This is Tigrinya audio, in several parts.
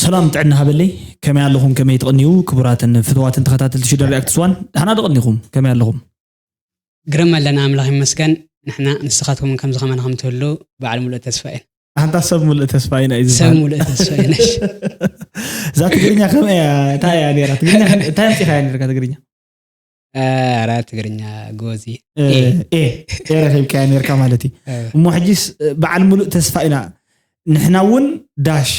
ሰላም ጥዕና ሃበለይ። ከመይ ኣለኹም? ከመይ ትቕንዩ? ክቡራትን ፍትዋትን ተኸታተልቲ ሽደን ሪያክትስ ዋን፣ ደሓና ዶ ቐኒኹም? ከመይ ኣለኹም? ግርም ኣለና፣ ኣምላኽ ይመስገን። ንሕና ንስኻትኩም ከምዚ ከማና ከም ትህሉ በዓል ሙሉእ ተስፋ እየ። ኣንታ ሰብ ሙሉእ ተስፋ ኢና እዩ ሰብ ዝበሃል። ሙሉእ ተስፋ እየ ነሽ። እዛ ትግርኛ ከመይ እያ? እንታይ እያ ነይራ? ትግርኛ ከመይ- እንታይ ኣምፂኻ እያ ነይርካ ትግርኛ? ኣረ ትግርኛ ጎዚ እ፣ ኤ። ኤ ኤ ረኺብካያ ነይርካ ማለት እዩ። እ። እሞ ሕጂስ በዓል ሙሉእ ተስፋ ኢና። ንሕና እውን ዳሽ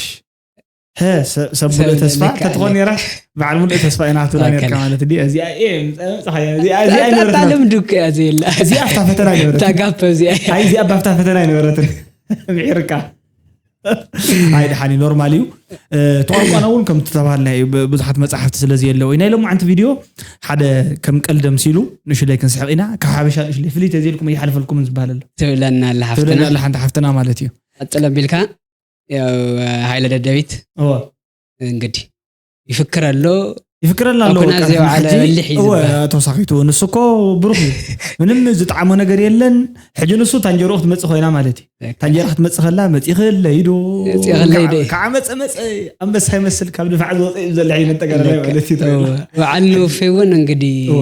ሀ ሰ- ሰብ ሙሉእ ሰብ ተስፋ ልክዕ ተትኾን ኣለካ። ነይራ በዓል ሙሉእ ተስፋ ኢና ትብላ ነይርካ ትኽክል። ማለት ድዩ? እዚኣ ኤ ምፃ- ምፃኻያ። እዚኣ እዚኣ ኣይነበረትና። ልምዱ እኮ እያ ዘየላ። እዚኣ ኣብታ ፈተና ኣይነበረት። ታጋፐ እዚኣ እያ። ኣይ እዚኣ ኣብታ ፈተና ኣይነበረትን። ምዒርካ። ኣይ ደሓን እዩ፣ ኖርማል እዩ። እ፣ እቲ ቋንቋና እውን ከም ዝተባሃልና እዩ፣ ብ- ብዙሓት መፅሓፍቲ ስለ ዘየለው እዩ። ናይ ሎማዓንቲ ቪድዮ ሓደ ከም ቀልዲ ኣምሲሉ ንእሽለይ ክንስሕቕ ኢና። ካብ ሓበሻ ንእሽለይ ፍልይ ተዘይልኩም ኣይሓልፈልኩምን ዝበሃል ኣሎ። ትብለና ኣላ ትብለና ሓፍትና ኣላ ሓንቲ ሓፍትና ማለት እዩ። ቀፅሎ ኣቢልካ ያው፣ ሃይለ ደደቢት እወ። እንግዲህ ይፍክር ኣሎ። ይፍክረልና ኣሎ ኣኩና በቃ፣ ዘይወዓለ ንሕጂ በሊሕ እዩ እወ፣ ዝበሃል። ተወሳኺቱ ንሱ እኮ ብሩኽ እዩ። ምንም ዝጠዓሞ ነገር የለን። ሕጂ ንሱ ታንጀሮ ክትመፅእ ኮይና ማለት እዩ። በቃ። ታንጀራ ክትመፅእ ከላ መፂኽለይ ዶ? መፂኽለይ ዶ? ከዓ መፀ መፀ ኣንበሳ ይመስል ካብ ድፋዕ ዝወፀ እዩ ዘሎ ዓይነት ነገር እወ። ማለት እዩ። በዓል ንውፌ እውን እንግዲህ እወ።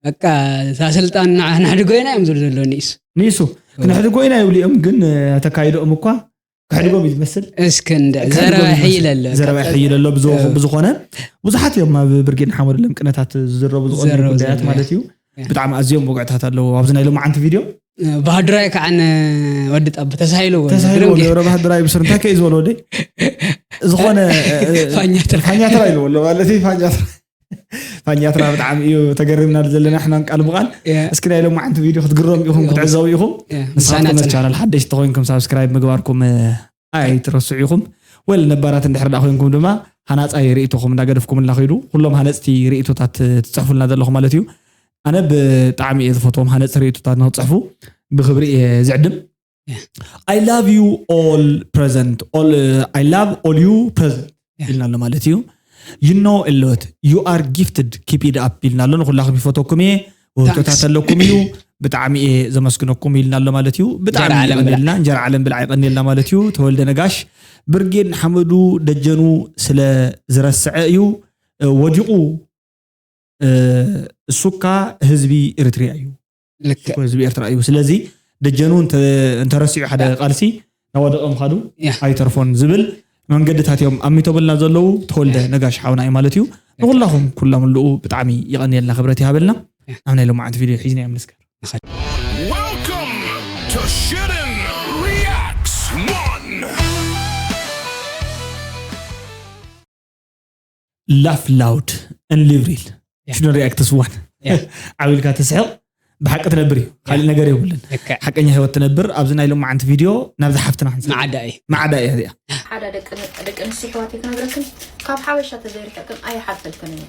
በቃ እዛ ስልጣን ንዓ- ንሕድጎ ኢና እዮም ዝብሉ ዘለዉ ንኢሱ። ንኢሱ። እወ። ክነሕድጎ ኢና ይብሉ እዮም፣ ግን፣ እ፣ ተካይዶኦም እኳ ከሕድጎም እዩ ዝመስል። እስኪ እንደ ከሕድጎም ዘረባ ይመስል። ይሕይል ኣሎ። ዘረባ ቀጥታ። ይሕይል ኣሎ። ብዝኾ- እወ። ብዝኾነ ብዙሓት እዮም ኣብ ብርጌድ ንሓመዱ ለምቅነታት ዝዝረቡ ዝቐንዩ ዝዘረቡ ጉዳያት ዘለዉ። ማለት እዩ። እወ። ብጣዕሚ ኣዝዮም ወግዕታት ኣለዉ ኣብዚ ናይ ሎማዓንቲ ቪድዮ። እ፣ ባህድራይ ከዓ ንወዲ ጣቡ ተሳሂልዎ ኣሎ። ተሳሂልዎ ብደንጊ። ነበረ ባህድራይ ብስሩ። እንታይ ከ እዩ ዝበሎ ወደይ? ዝኾነ፣ እ፣ እ፣ ፋኛ ትራይ። ፋኛ ትራይ ኢልዎ ኣሎ ማለት እዩ። ፋኛ ትራይ። ፋኛትና ብጣዕሚ እዩ ተገሪምና ዘለና ሕናን ቃል ብቃል። ያ። እስኪ ናይ ሎማዓንቲ ቪድዮ ክትግረሙ ኢኹም፣ ያ። ክትዕዘቡ ኢኹም። ያ። ንስኻትኩም ምሳና ነቲ ጽናሕ። ቻናል ሓደሽቲ ኮይንኩም ሳብስክራይብ ምግባርኩም፣ እ፣ ኣይትረስዑ ኢኹም። ወል ነባራት እንድሕር ደኣ ኮይንኩም ድማ ሃናጻይ ርእይቶኹም እንዳገደፍኩምልና ኺዱ። ኩሎም ሃነጽቲ ርእይቶታት ትጽሕፉልና ዘለኹም ማለት እዩ። ኣነ ብጣዕሚ እየ ዝፈትዎም ሃነጽቲ ርእይቶታት ንኽትጽሕፉ ብኽብሪ እየ ዝዕድም። Yeah. I love you all present, all, uh, I love all you present Yeah. ኢልና ኣሎ ማለት እዩ። You know a lot, you are gifted, keep it up ኢልና ኣሎ። ንኹላኹም ይፈተኩም እየ፣ ውህብቶታት Thanks. ኣለኩም እዩ። ብጣዕሚ እየ ዘመስግነኩም ኢልና ኣሎ ማለት እዩ። ብጣዕሚ እንጀራ ዓለም ብላዕ። ይቐንየልና፣ እንጀራ ዓለም ብላዕ ይቐንየልና ማለት እዩ። ተወልደ ነጋሽ ብርጌድ ንሓመዱ ደጀኑ ስለ ዝረስዐ እዩ፣ እ፣ ወዲቑ። እ፣ እሱካ ህዝቢ ኤርትሪያ እዩ። ልክዕ። እኮ ህዝቢ ኤርትራ እዩ። ስለዚ ደጀኑ እንተ- እንተረሲዑ ሓደ ቃልሲ ናወደቐ ምኻዱ ያ። ኣይተርፎን ዝብል መንገድታት እዮም ኣሚቶምልና ዘለዉ። ተወልደ ያ። ነጋሽ ሓውና እዩ ማለት እዩ። ንኹላኹም ኩላ ምልኡ ብጣዕሚ ይቐንየልና፣ ክብረት ይሃበልና። ያ። ኣብ ናይ ሎማዓንቲ ቪድዮ ሒዝና እዮም ንስከር። Welcome to Shitten Reacts one. Laugh loud and live real. ያ። ሽዶ ሪያክትስ ዋን ያ። ዓው ኢልካ ትስሕቕ፣ ብሓቂ ትነብር እዩ። ካልእ ነገር የብሉን። ልክዕ። ሓቀኛ ህይወት ትነብር። ኣብዚ ናይ ሎማዓንቲ ቪድዮ ናብዚ ሓፍትና ክንስሕቕ። መዓዳ እዩ። መዓዳ እያ እዚኣ። ሓደ ደቂ ደቂ ኣንስትዮ ኣሕዋተይ ክነግረክን፣ ካብ ሓበሻ ተዘይርሕቅክን ኣይሓልፈልክን እዩ።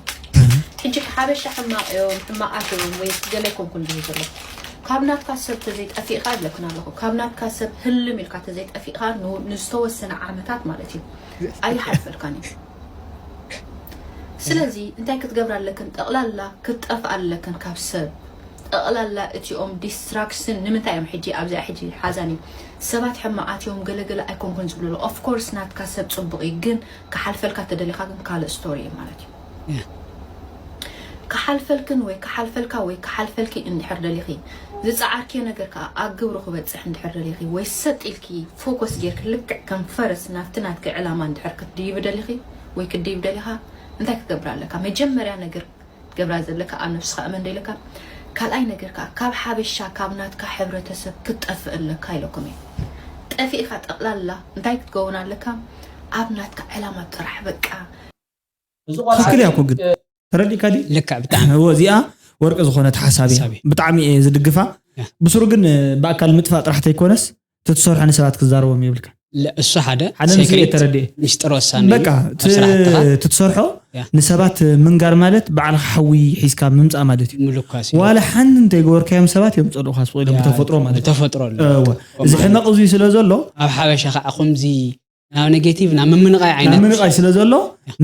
ሕጂ ሓበሻ ሕማቕ እዮም፣ ሕማቓት እዮም ወይ ገለ ኣይኮንኩን ዝብል ዘለኹ። ካብ ናትካ ሰብ ተዘይጠፊእካ ይብለክን ኣለኹ። ካብ ናትካ ሰብ ህልም ኢልካ ተዘይጠፊእካ ን- ንዝተወሰነ ዓመታት ማለት እዩ ኣይሓልፈልካን እዩ። ስለዚ እንታይ ክትገብራ ኣለክን? ጠቕላላ ክትጠፍኣ ኣለክን ካብ ሰብ። ጠቕላላ እቲኦም ዲስትራክሽን ንምንታይ እዮም ሕጂ ኣብዚኣ ሕጂ ሓዛን እዩ ሰባት ሕማቓት እዮም ገለገለ ኣይኮንኩን ዝብሉ ኣለዉ። ኦፍኮርስ ናትካ ሰብ ጽቡቕ እዩ፣ ግን ክሓልፈልካ ተደሊኻ ግን ካልእ ስቶሪ እዩ ማለት እዩ። ያ። ክሓልፈልክን ወይ ክሓልፈልካ ወይ ክሓልፈልኪ እንድሕር ደሊኺ፣ ዝጸዓርክዮ ነገር ከኣ ኣብ ግብሩ ክበጽሕ እንድሕር ደሊኺ፣ ወይ ሰጥ ኢልኪ ፎከስ ጌርኪ ልክዕ ከም ፈረስ ናብቲ ናትኪ ዕላማ እንድሕር ክትድይቢ ደሊኺ ወይ ክትድይብ ደሊኻ፣ እንታይ ክትገብር ኣለካ? መጀመርያ ነገር ክትገብራ ዘለካ ኣብ ነብስኻ እመን ደለካ። ካልኣይ ነገር ከኣ ካብ ሓበሻ ካብ ናትካ ሕብረተሰብ ክትጠፍእ ኣለካ ኢለኩም እየ። ጠፊእካ ጠቕላላ እንታይ ክትከውን ኣለካ? ኣብ ናትካ ዕላማ ጥራሕ በቃ። ትክክል እያ እኮ ግን ተረዲእካ ድዩ? ልክዕ ብጣዕሚ እወ እዚኣ ወርቂ ዝኾነት ሓሳብ እያ። ሓሳብ እያ። ብጣዕሚ እየ ዝድግፋ። ያ። ብስሩ ግን ብኣካል ምጥፋእ ጥራሕ ተይኮነስ ትትሰርሖ ንሰባት ክዛረቦም የብልካ። ለ- እሱ ሓደ ሓደ ምስሉ ሴክሬት የተረድኤ ሚስጥር ወሳኒ በቃ እዩ። ኣብ ስራሕትኻ ትትሰርሖ ያ። ንሰባት ምንጋር ማለት ባዕልኻ ሓዊ ሒዝካ ምምፃእ ማለት እዩ። ምልኳስ እዩ። ዋላ ሓንቲ እንተይገበርካ እዮም ሰባት የምፀሉኻ ስቕ ኢሎም ያ፣ ብተፈጥሮ ማለት እዩ። ብተፈጥሮ ኣሎ። እወ። እዚ ሕመቕ እዚ ስለ ዘሎ ኣብ ሓበሻ ከዓ ከምዚ ናብ ኔጌቲቭ ናብ ምምንቓይ ናብ ዓይነት ምንቓይ ስለ ዘሎ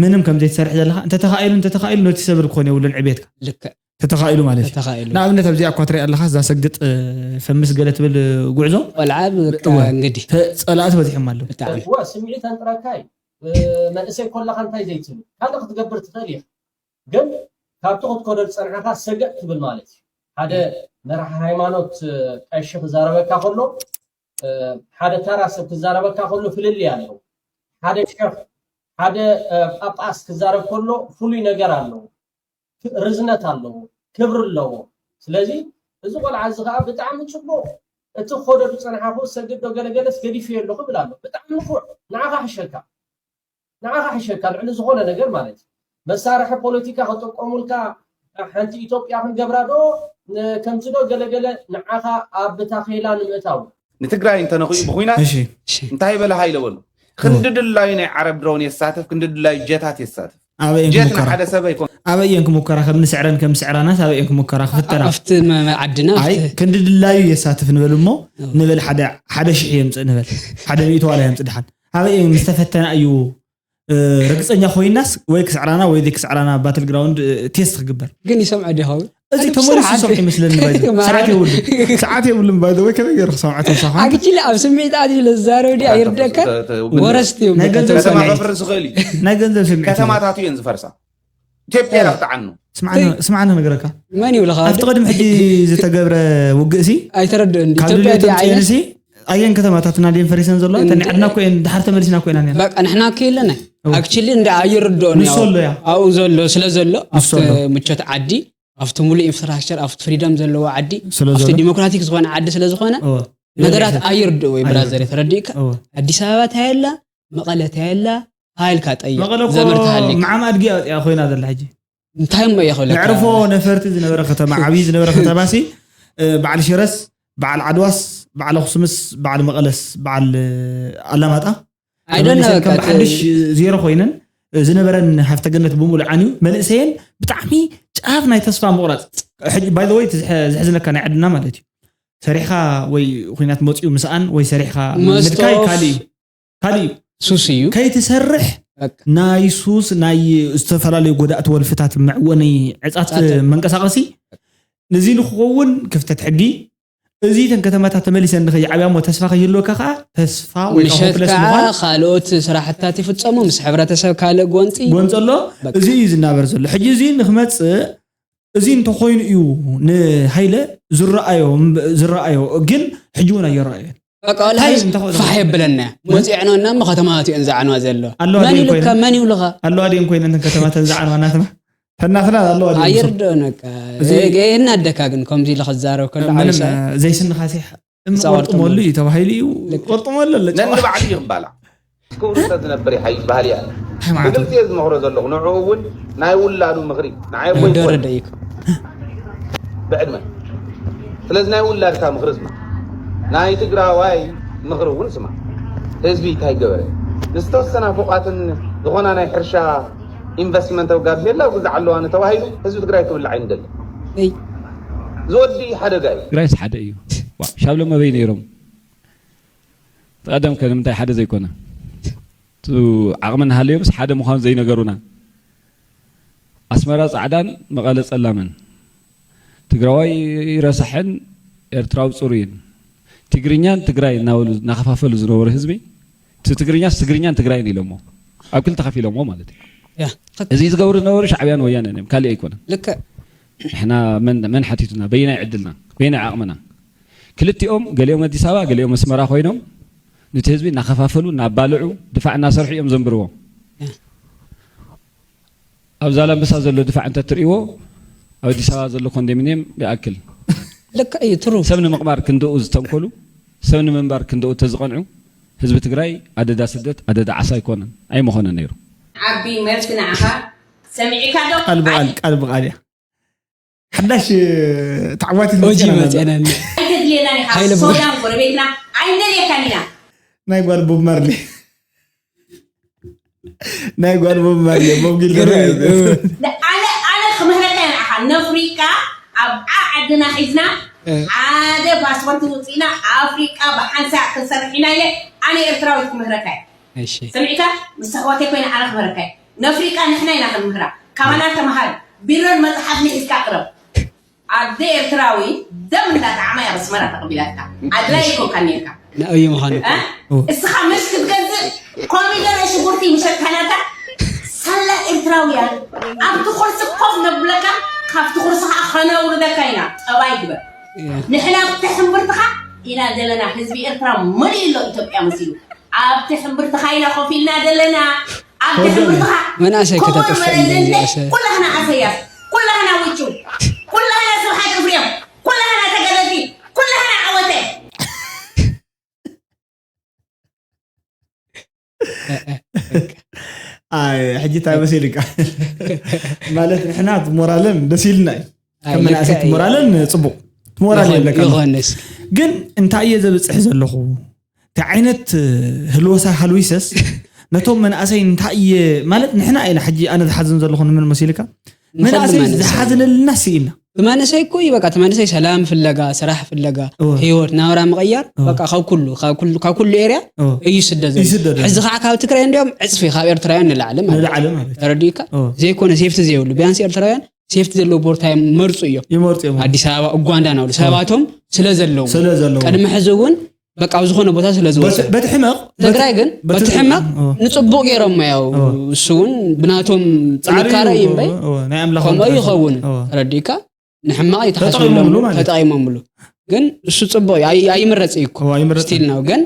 ምንም ከም ዘይትሰርሕ ዘለካ እንተተኻኢሉ እንተተኻኢሉ ነቲ ሰብ ክኾን የብሉን ዕቤትካ ልክዕ ተተኻኢሉ ማለት እዩ። ተተኻኢሉ ንኣብነት ኣብዚኣ እኳ ትሪኣ ኣለካ እዛ ሰግጥ እ፣ ፈምስ ገለ ትብል ጉዕዞ ቆልዓ በቃ እወ። እንግዲህ ተ- ጸላእቲ በዚሖም ኣለዉ። ብጣዕሚ እዋ ስምዒት ኣንጥራካ እዩ። መንእሰይ ኮለኻ እንታይ ዘይትብል ካልእ ክትገብር ትኽእል ኢኻ። ግን ካብቲ ክትከዶ ዝፀንሐኻ ሰገጥ ትብል ማለት እዩ። ሓደ መራሒ ሃይማኖት ቀሺ ክዛረበካ ከሎ ሓደ ተራ ሰብ ክዛረበካ ከሎ ፍልልይ ኣለዎ። ሓደ ሸኽ ሓደ ጳጳስ ክዛረብ ከሎ ፍሉይ ነገር ኣለዎ። ርዝነት ኣለዎ፣ ክብሪ ኣለዎ። ስለዚ እዚ ቆልዓ እዚ ከዓ ብጣዕሚ ፅቡቕ እቲ ክኸዶ ዝፀንሓኹ ሰግድ ዶ ገለገለስ ገዲፈዮ ኣለኹ ይብል ኣሎ። ብጣዕሚ ንፉዕ፣ ንዓኻ ሕሸካ፣ ንዓኻ ሕሸካ ልዕሊ ዝኾነ ነገር ማለት እዩ። መሳርሒ ፖለቲካ ክጥቀሙልካ ሓንቲ ኢትዮጵያ ክንገብራ ዶ ከምዚ ዶ ገለገለ ንዓኻ ኣብ ብታኼላ ንምእታው ንትግራይ እንተነኺኡ ብኩናት እንታይ በለ ሃይለ በሉ ክንዲ ድላዩ ናይ ዓረብ ድሮን የሳትፍ ክንዲ ድላዩ ጀታት የሳትፍ ኣበይ ጀት ንሓደ ሰብ ኣይኮን ኣበይ እየን ክሙከራ ከም ንስዕረን ከም ስዕራናስ ኣበይ እየን ክሙከራ ክፍተና ኣብቲ ዓድና ኣይ ክንዲ ድላዩ የሳትፍ ንበል እሞ ንበል ሓደ ሓደ ሽሕ የምፅእ ንበል ሓደ ሚእቲ ዋላ የምፅእ ድሓን ኣበይ እየን ምስተፈተና እዩ ርግፀኛ ኮይናስ ወይ ክስዕራና ወይ ክስዕራና battle ground test ክግበር ግን ይሰምዖ ዲኸውን እዚ ተመሊሱ ሰምዑ ይመስለኒ ሰዓት የብሉን ሰዓት የብሉን ባይዘወይ ከመይ ገይሩ ክሰምዖ ተምሳኻ ኣግችሊ ኣብ ስምዒት ኣትዩ ለዛረብ ዲ ኣይርደካ ወረስቲ እዮም ናይ ገንዘብ ስምዒት ናይ ገንዘብ ስምዒት ከተማታቱ እየን ዝፈርሳ ኢትዮጵያ ኢላ ክትዓኑ ስምዓኒ ክነግረካ መን ይብልኻ ኣብቲ ቅድሚ ሕጂ ዝተገብረ ውግእ ሲ ኣይተረድእን ካብ ኢትዮጵያ ድልየቶም ድያ ዓይነት ፅዮን ሲ ኣየን ከተማታትና ድየን ፈሪሰን ዘለዋ እተን ዓድና እኮ እየን ድሓር ተመሊስና እኮ ኢና ነርና በቃ ንሕና እኮ የለና ኣክቹሊ እንዳ ኣይርድኦን ንሱ ኣሎ እያ ኣብኡ ዘሎ ስለ ዘሎ ኣብቲ ኣሎ። ምቾት ዓዲ ኣብቲ ሙሉእ ኢንፍራስትራክቸር ኣብቲ ፍሪደም ዘለዎ ዓዲ ስለ ኣብቲ ዘሎ። ዲሞክራቲክ ዝኾነ ዓዲ ስለ ዝኾነ እወ። ነገራት ኣይርድኡ ወይ ብራዘር ተረዲእካ እወ። ኣዲስ ኣበባ ታየላ መቐለ ታየላ ሃይልካ ጠይቕ መቐለ እኮ ዘመድ ተሃሊካ መዓም ኣድጊ እያ ኮይና ዘላ ሕጂ እንታይ እሞ እየ ክብለካ? ነዕርፎ ነፈርቲ ዝነበረ ከተማ ዓብዪ ዝነበረ ከተማ ሲ እ፣ በዓል ሽረስ በዓል ዓድዋስ በዓል ኣክሱምስ በዓል መቐለስ በዓል እ፣ ኣላማጣ I don't know፣ ተመሊሰን ከም በቃ፣ ብሓድሽ እ፣ ዜሮ ኮይነን እ፣ ዝነበረን ሃፍተ ገነት ብምሉእ ዓንዩ መንእሰየን ብጣዕሚ ጫፍ ናይ ተስፋ ምቑራፅ ሕጂ ባይ ወይ ዘሕዝነካ ናይ ዓድና ማለት እዩ ሰሪሕካ ወይ ኩናት መፅኡ ምስኣን ወይ ሰሪሕካ Most ምድካይ of- ካልእ እዩ ካልእ እዩ ሱስ እዩ ከይትሰርሕ በቃ። ናይ ሱስ ናይ ዝተፈላለዩ ጎዳእቲ ወልፍታት መዕወኒ ዕፃት ዕፃት። መንቀሳቀሲ እዚ ንክኸውን ክፍተት ሕጊ እዚ ተን ከተማታት ተመሊሰን ንኸይዓብያ እሞ ተስፋ ከይህልወካ ከዓ ተስፋ ወይ ከዓ ምሸት hopeless ከዓ ምዃን ካልኦት ስራሕትታት ይፍፀሙ ምስ ሕብረተሰብ ካልእ ጎንፂ ጎንፂ ኣሎ በቃ። እዚ እዩ ዝናበር ዘሎ ሕጂ እዚ ንክመፅእ እዚ እንተኮይኑ እዩ ንሃይለ ዝረኣዮ ዝረኣዮ ግን ሕጂ እውን ኣይረኣዮን በቃ ወላ እንታይ ሕዚ እንታይ ፋሕ የብለና እያ። መፂዕኖና እሞ ከተማታት እየን ዝዓንዋ ዘሎ። ኣለዋ መን ድየን ኢሉካ? ኮይነን? መን ይብሉኻ? ኣለዋ ድየን ኮይነን እተን ከተማተን ዝዓንዋ ናትና? ተናትና ኣለዋ ድየን? ኣይርድኦን በቃ። እዚ- የናደካ ግን ከምዚ ኢሉ ክዛረብ ከሎ ምንም ዓብሰ ዘይስንኻሲ ፃወርጥመሉ። ቆርጥመሉ እዩ ተባሂሉ እዩ። ቆርጥመሉ ኣሎ ጨዋ። ነንባዕሉ እዩ ክባላዕ። ክብሩ ስለዝነብር ይሓይሽ ባህሊ እያ። ብግልፂ እየ ዝመኽሮ ዘለኹ ንዕኡ እውን ናይ ውላዱ ምኽሪ ንዓይ እሞ ይኮነ ብዕድመ ስለዚ ናይ ውላድካ ምኽሪ ስማ ናይ ትግራዋይ ምኽሪ እውን ስማ ህዝቢ እንታይ ገበረ ንዝተወሰና ፎቃትን ዝኾና ናይ ሕርሻ ኢንቨስትመንት ኣብ ጋምቤላ ግዛዕ ኣለዋኒ ተባሂሉ ህዝቢ ትግራይ ክብላዕ ኣይንደልን ዝወዲ ሓደጋ እዩ ትግራይስ ሓደ እዩ ሻብሎም ኣበይ ነይሮም ተቐደም ከ ንምንታይ ሓደ ዘይኮነ? እቲ ዓቕሚ እናሃለዮምስ ሓደ ምዃኑ ዘይነገሩና። ኣስመራ ጻዕዳን መቐለ ጸላምን፣ ትግራዋይ ረሳሕን ኤርትራዊ ጽሩይን፣ ትግርኛን ትግራይ እናበሉ እናኸፋፈሉ ዝነበሩ ህዝቢ፣ እቲ ትግርኛስ ትግርኛን ትግራይን ኢሎሞ ኣብ ክልተ ከፊሎሞ ማለት እዩ። እዚ ዝገብሩ ዝነበሩ ሻዕብያን ወያነን እዮም፣ ካሊእ ኣይኮነን። ልክዕ። ንሕና መን ሓቲቱና? በየናይ ዕድልና? በየናይ ዓቕምና? ክልቲኦም ገሊኦም ኣዲስ ኣበባ ገሊኦም ኣስመራ ኮይኖም ንቲ ህዝቢ እናኸፋፈሉ እናባልዑ ድፋዕ እናሰርሑ እዮም ዘንብርዎ ኣብ ዛላምበሳ ዘሎ ድፋዕ እንተትርእይዎ ኣብ ኣዲስ ኣበባ ዘሎ ኮንዶሚኒየም ይኣክል ልክዕ እዩ ትሩ ሰብ ንምቕባር ክንደኡ ዝተንኮሉ ሰብ ንምንባር ክንደኡ ተዝቐንዑ ህዝቢ ትግራይ ኣደዳ ስደት ኣደዳ ዓሳ ኣይኮነን ኣይምኾነን ነይሩ ዓቢ መልሲ ንዓኻ ሰሚዕካ ዶ ቃል ብቃል ቃል ብቃል እያ ሓዳሽ ተዓዋቲት ኦጂ መፅያና መፅያና ኣይተድልየናን ኢኻ ሃይለ ሶዳን ጎረቤትና ኣይንደልየካን ኢና ናይ ጓል ቦብ ማርሊ ናይ ጓል ቦብ ማርሊ ቦብ ጊልደር ኣነ ኣነ ክምህረካ ንዓኻ ነፍሪቃ ኣብ ዓዓድና ሒዝና ሓደ ፓስፖርት ውፅኢና ኣፍሪቃ ብሓንሳእ ክንሰርሕ ኢና ኢለ ኣነ ኤርትራዊት ክምህረካ እየ ሰሚዕካ ምስ ኣሕዋተይ ኮይነ ኣነ ክምህረካ እየ ነፍሪቃ ንሕና ኢና ክንምህራ ካባና ተምሃር ቢሮን መፅሓፍን ሒዝካ ቅረብ ኣደ ኤርትራዊ ደም እንዳጣዕማ እያ ኣስመራ ተቐቢላትካ ኣድላይ ይኮንካ ኔርካ ንዕዩ ምዃኑ እስኻ ምስ ክትገዝእ ኮሚደረ ሽጉርቲ ሸካናታ ሳላ ኤርትራውያን ኣብቲ ኩርሲ ኮፍ ነብለካ፣ ካብቲ ኩርሲ ከዓ ከነውርደካ ኢና። ጠባይ ግበር። ንሕና ኣብቲ ሕምብርትኻ ኢና ዘለና። ህዝቢ ኤርትራ መሊኡ ኣሎ ኢትዮጵያ መሲሉ። ኣብቲ ሕምብርትኻ ኢና ኮፍ ኢልና ዘለና። ኣብቲ ሕምብርትኻ መናእሰይ ክቡር ከተጥፍእ እንደ ፕረዚደንት፣ እዚኣ ሰብ። ኩላህና ኣሰያስ፣ ኩላህና ውጩ፣ ኩላህና ስብሓት እፍርዮም፣ ኩላህና ተጋደልቲ፣ ኩላህና ዓወተ። ኣይ ሕጂ እንታይ መሲልካ ማለት ንሕና ሞራልን ደስ ኢልና እዩ። ከም መናእሰይ ሞራልን ጽቡቅ ሞራል የለካ። ይኾንስ ግን እንታይ እየ ዘብፅሕ ዘለኹ እንታይ ዓይነት ህልወሳ ሃልዊሰስ ነቶም መናእሰይ እንታይ እየ ማለት ንሕና ኢና ሕጂ ኣነ ዝሓዝን ዘለኹ ንምን መሲልካ መናእሰይ ዝሓዝነልና ስኢና ትመንሰይ እኮ እዩ በቃ ትመንሰይ ሰላም ፍለጋ ስራሕ ፍለጋ ህይወት ናብራ ምቕያር በቃ ካብ ኩሉ ካብ ኩሉ ኤርያ እዩ ስደት ዘሎ ሕዚ ከዓ ካብ ትግራይ እንዲኦም ዕፅፊ ካብ ኤርትራውያን ንላዕሊ ማለት ተረዲእካ ዘይኮነ ሴፍቲ ዘይብሉ ቢያንስ ኤርትራውያን ሴፍቲ ዘለዎ ቦታ መርፁ እዮም ይመርፁ እዮም ኣዲስ ኣበባ ኡጋንዳ ናብሉ ሰባቶም ስለ ዘለዉ ቅድሚ ሕዚ እውን በቃ ኣብ ዝኾነ ቦታ ስለ ዝወፀ በቲ ሕመቕ ትግራይ ግን በቲ ሕመቕ ንፅቡቅ ገይሮም ያው እሱ እውን ብናቶም ጥንካረ እዩ እምበይ ከምኡ ይኸውን ረዲእካ ንሕማቕ ይተሓስብሎም ተጠቂሞምሉ ግን እሱ ፅቡቅ እዩ ኣይምረፅ እዩ እኮ ስቲል ነው ግን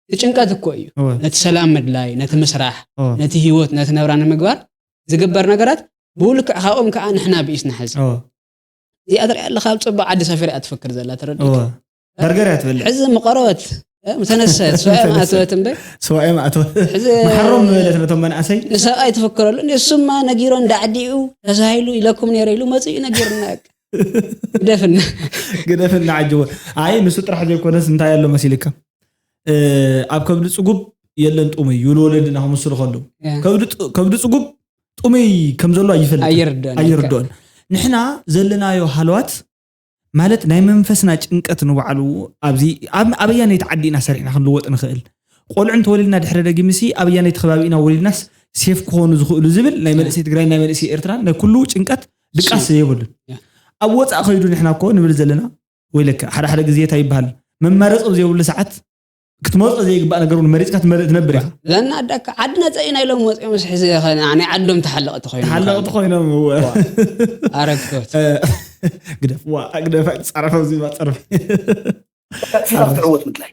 ጭንቀት እኮ እዩ ነቲ ሰላም ምድላይ ነቲ ምስራሕ ነቲ ህይወት ነቲ ነብራ ንምግባር ዝግበር ነገራት ብውልክዕ ካብኦም ከዓ ንሕና ብኢስና ሕዚ እዚኣ ትሪኣ ኣለካ ኣብ ፅቡቅ ዓዲ ሰፊራ እያ ትፈክር ዘላ ተረዲእካ በርገር እያ ትበልዕ ሕዚ ምቆረበት ምተነሰት ስዋኤ ማእተወት እምበር ስዋኤ ማእተወት ሕዚ መሓሮም ምበለት ነቶም መናእሰይ ንሰብኣይ ትፍክረሉ ንሱማ ነጊሮን ዳዕዲኡ ተሳሂሉ ኢለኩም ነይረ ኢሉ መፅኡ ነጊርና ግደፍና ግደፍና ዓጅቦ ኣይ ንሱ ጥራሕ ዘይኮነስ እንታይ ኣሎ መሲልካ ኣብ ከብዲ ፅጉብ የለን ጥሙይ ይብሉ ወለድና ክምስሉ ከለዉ ከብዲ ፅጉብ ጥሙይ ከም ዘሎ ኣይፈልጥ ኣይርድኦን ንሕና ዘለናዮ ሃለዋት ማለት ናይ መንፈስና ጭንቀት ንባዕሉ ኣብዚ ኣበያነይቲ ዓዲ ኢና ሰሪሕና ክንልወጥ ንኽእል ቆልዑ እንተወሊድና ድሕሪ ደጊምሲ ኣበያነይቲ ከባቢ ኢና ወሊድናስ ሴፍ ክኾኑ ዝኽእሉ ዝብል ናይ መንእሰይ ትግራይ ናይ መንእሰይ ኤርትራ ናይ ኩሉ ጭንቀት ድቃስ የብሉን ኣብ ወፃእ ከይዱ ንሕና እኮ ንብል ዘለና ወይለካ ሓደ ሓደ ግዜ እንታይ ይበሃል መማረፂ ኣብ ዘይብሉ ሰዓት ክትመርፆ ዘይግባእ ነገር እውን መሪፅካ ትመርእ ትነብር ኢኻ ዘናዳካ ዓዲ ነፀ ኢና ኢሎም መፅኦም ሕዚ ናይ ዓዶም ተሓለቕቲ ኮይኖም ተሓለቕቲ ኮይኖም ኣረግቶት ግደፍ ዋ ግደፍ ፃረፈ ኣብዚ ፃረፈ ኪሮስ ክትዕወት ምድላይ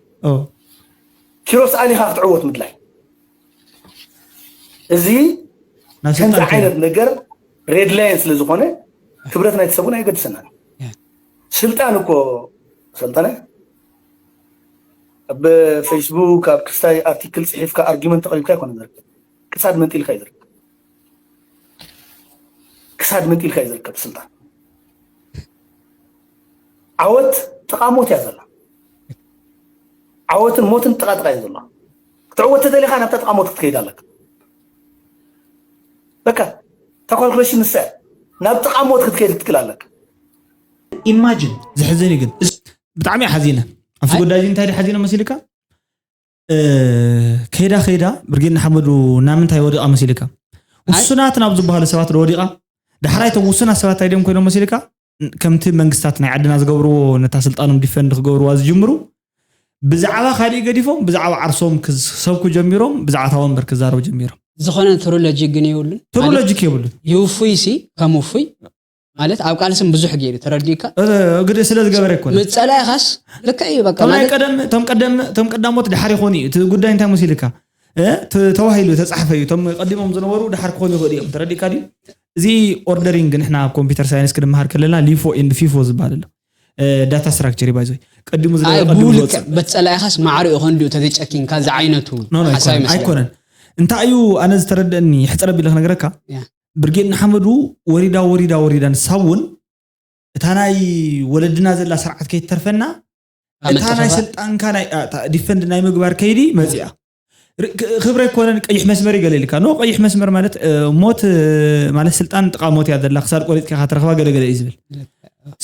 ኪሮስ ኣሊኻ ክትዕወት ምድላይ እዚ ከምዚ ዓይነት ነገር ሬድ ላይን ስለ ዝኾነ ክብረት ናይቲ ሰብ እውን ኣይገድሰናን ስልጣን እኮ ሰልጠነ ኣብ ፌስቡክ ኣብ ክስታይ ኣርቲክል ፅሒፍካ ኣርጊመንት ተቐሪብካ ይኮነ ዝርከብ ክሳድ መንጢልካ እዩ ዝርከብ ክሳድ መንጢልካ እዩ ዝርከብ ስልጣን ዓወት ጥቓ ሞት እያ ዘላ ዓወትን ሞትን ጥቓ ጥቓ እዩ ዘላ ክትዕወት ተደሊኻ ናብታ ጥቓ ሞት ክትከይድ ኣለካ በቃ እታ ካልኩሌሽን ንሳ እያ ናብ ጥቓ ሞት ክትከይድ ክትክል ኣለካ ኢማጂን ዘሕዝን እዩ ግን ብጣዕሚ ሓዚነ ኣብቲ ጉዳይ እዚ እንታይ ሓዚነ መሲልካ ከይዳ ከይዳ ብርጌድ ንሓመዱ እናምንታይ ወዲቓ መሲልካ ውሱናት ናብ ዝበሃሉ ሰባት ወዲቓ ዳሕራይ እቶም ውሱናት ሰባት እንታይ ድዮም ኮይኖም መሲልካ ከምቲ መንግስታት ናይ ዓድና ዝገብርዎ ነታ ስልጣኖም ዲፈንድ ክገብርዋ ዝጅምሩ ብዛዕባ ካሊእ ገዲፎም ብዛዕባ ዓርሶም ክሰብኩ ጀሚሮም ብዛዕባ ታወንበር ክዛረቡ ጀሚሮም ዝኾነ ትሩ ሎጂክ ግን የብሉን ትሩ ሎጂክ የብሉን ይውፉይ ሲ ከም ውፉይ ማለት ኣብ ቃልስም ብዙሕ ገይሩ ተረዲእካ ግደ ስለ ዝገበረ ይኮነ ምፀላኢኻስ ልክዕ እዩ በቃ ቶም ናይ ማለት ቀደም ቶም ቀደም ቶም ቀዳሞት ድሓር ይኾኑ እዩ እቲ ጉዳይ እንታይ መሲልካ እ? ተ- ተባሂሉ ተፃሕፈ እዩ ቶም ቀዲሞም ዝነበሩ ድሓር ክኾኑ ይኽእሉ እዮም ተረዲእካ ድዩ እዚ ኦርደሪንግ ንሕና ኣብ ኮምፒውተር ሳይንስ ክንመሃር ከለና ሊፎ ኤንድ ፊፎ ዝበሃል ኣሎ ዳታ ስትራክቸር ይባይዞ ቀዲሙ ዝነበረ ኣይ ቀዲሙ ብውልቀ ዝወፅእ በፀላኢኻስ ማዕሪኡ ከንዲኡ ተዘጨኪንካ ዝዓይነቱ No, no, ሓሳብ ኣይኮነን። ይመስለኒ ኣይኮነን እንታይ እዩ ኣነ ዝተረደአኒ ሕፅረ ቢለ ክነግረካ ያ። ብርጌድ ንሓመዱ ወሪዳ ወሪዳ ወሪዳ ንሳ እውን እታ ናይ ወለድና ዘላ ስርዓት ከይትተርፈና እታ ናይ ኣመጣፍኣ። ስልጣንካ ናይ ዲፈንድ ናይ ምግባር ከይዲ መፂኣ ር- ክ- ክብረ ኣይኮነን ቀይሕ መስመር ይገለ ኢልካ ኖ ቀይሕ መስመር ማለት እ፣ ሞት እ፣ ማለት ስልጣን ጥቃ ሞት እያ ዘላ ክሳድ ቆሪፅካ ኢኻ ትረኽባ ገለገለ እዩ ዝብል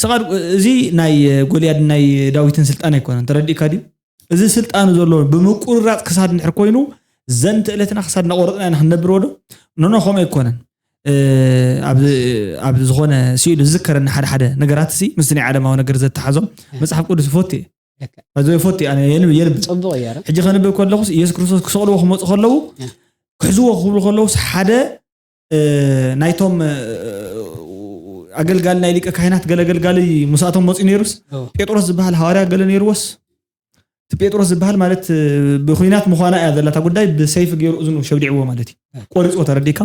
ስቓድ እዚ ናይ ጎልያድ ናይ ዳዊትን ስልጣን ኣይኮነን ተረዲእካ ድዩ እዚ ስልጣኑ ዘሎ ብምቁርራፅ ክሳድ እንድሕር ኮይኑ ዘንተ ዕለትና ክሳድ እናቆረፅና ኢና ክንነብር ወዶ ኖኖ ከምኡ ኣይኮነን ኣብ ዝኾነ ስኢሉ ዝዝከረኒ ሓደ ሓደ ነገራት ሲ ምስ ናይ ዓለማዊ ነገር ዘተሓዞም መፅሓፍ ቅዱስ ይፈቱ እየ ኣዞ ይፈቱ እየ ኣነ የንብ የንብ ፅቡቅ እዩ ኧረ ሕጂ ከንብብ ከለኹስ ኢየሱስ ክርስቶስ ክሰቕልዎ ክመፁ ከለዉ ያ። ክሕዝዎ ክብሉ ከለውስ ሓደ ናይቶም ኣገልጋሊ ናይ ሊቀ ካህናት ገለ ኣገልጋሊ ምስኣቶም መፅኡ ነይሩስ፣ ጴጥሮስ ዝበሃል ሃዋርያ ገለ ነይርዎስ፣ እቲ ጴጥሮስ ዝበሃል ማለት ብኩናት ምዃና እያ ዘላታ ጉዳይ ብሰይፍ ገይሩ እዝኑ ሸብዲዕዎ ማለት እዩ። ቆሪፅዎ። ተረዲካ?